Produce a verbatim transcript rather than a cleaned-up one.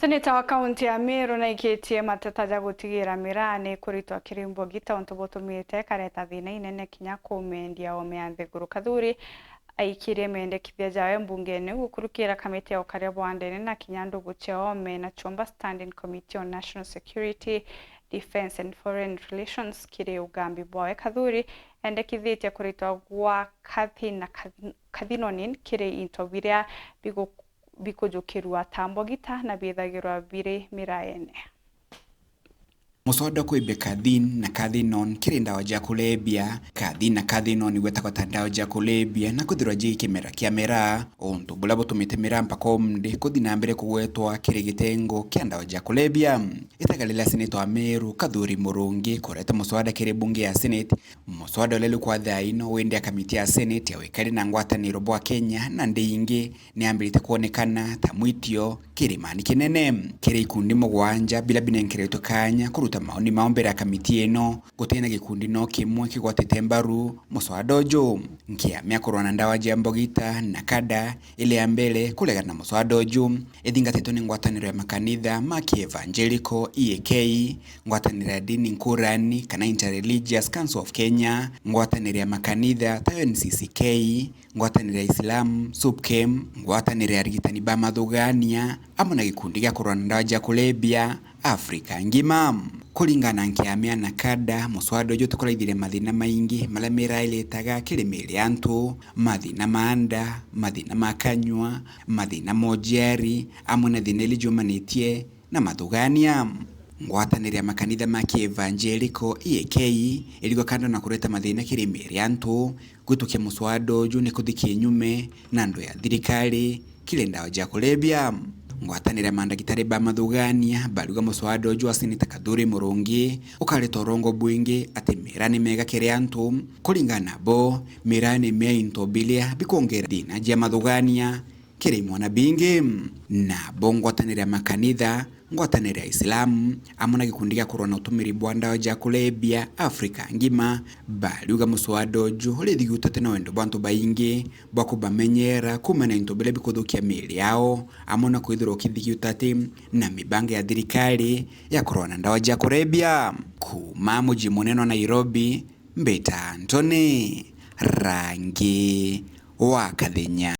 Seneta wa kaunti ya Meru naikitie mateta ja gutigira miraa ni kuritwa kiri Mbogita, untu butumite kareta thina inene kinya kumendia oome ya nthiguru. Kathuri aikirie mendekithia jawe mbungene gukurukira kamiti ya ukaria bwa ndene na kinya ndugu cia oome na chomba Standing Committee on National Security, Defence and Foreign Relations. Kiri ugambi bwawe, Kathuri endekithitie kuritwa gwa kathi na kathi-, kathinonin kiri into biria bigu-, bikujukirua ta Mbogita na bithagirwa biri miraene. Muswada kwibia kathin na kathinon kiri ndawa ja kulebia. Kathin na kathinon igwetagwa ta ndawa ja kulebia na kwithirwa ji kimera kia miraa, untu buria butumite miraa mpaka umndi kuthi na mbere kugwetwa kiri gitengo kia ndawa ja kulebia. Itega riria seneta wa Meru Kathuri Murungi kurete muswada kiri bunge ya Senate, muswada uria uri kwa thaa ino windi a kamiti ya Senate ya wikari na ngwataniro bwa Kenya na nthi ingi niambirite kwonekana ta mwitio kirimani kinene. Kiri ikundi mugwanja biria binenkeretwe kanya kuruta maoni mao mbere ya kamiti ino, gutina gikundi no kimwe kigwatite mbaru muswada uju. Nkiama ya kurwa na ndawa ja Mbogita na kada iri ya mbere kuregana na muswada uju, ithingatitwe ni ngwataniro ya makanitha ma Kievangeliko, E A K, ngwataniro ya ndini nkurani kana Interreligious Council of Kenya, ngwataniro ya makanitha tayo N C C K, ngwataniro ya Islam, SUPKEM, ngwataniro ya arigitani ba mathugania, amwe na gikundi gia kurwa na ndawa ja kulebia Afrika ngima. Kuringana na nkiama ya NACADA, muswada uju utikuraithiria mathina maingi maria miraa iretaga kiri miiri ya antu, mathina ma nda, mathina ma kanyua, mathina ma ujiari, amwe na thina iria jiumanitie na mathugania. Ngwataniro ya makanitha ma Kievangeliko, E A K, irigwa kando na kureta mathina kiri miiri ya antu, gwitukia muswada uju ni kuthi kinyume na ndu ya thirikari kiri ndawa ja kulebia. Ngwataniro ya mandagitari ba mathugania bariuga muswada uju wa Seneta Kathuri Murungi ukareta urongo bwingi ati miraa ni miega kiri antu. Kuringana nabo, miraa ni mia into biria bikwongera thina ja mathugania kiri imwana bingi. Nabo ngwataniro ya makanitha, ngwataniro ya Islamu, amwe na gikundi gia kurwa na utumiri bwa ndawa ja kulebia Afrika ngima, bariuga muswada uju urithigiutate na wendo bwa antu baingi bwa kubamenyera kuumana na into biria bikuthukia miiri yao, amwe na kwithirwa ukithigiuta ati na mibango ya thirikari ya kurwa na ndawa ja kulebia. Kuuma muji munene wa Nairobi, mbita Anthony Rangi wa Kathenya.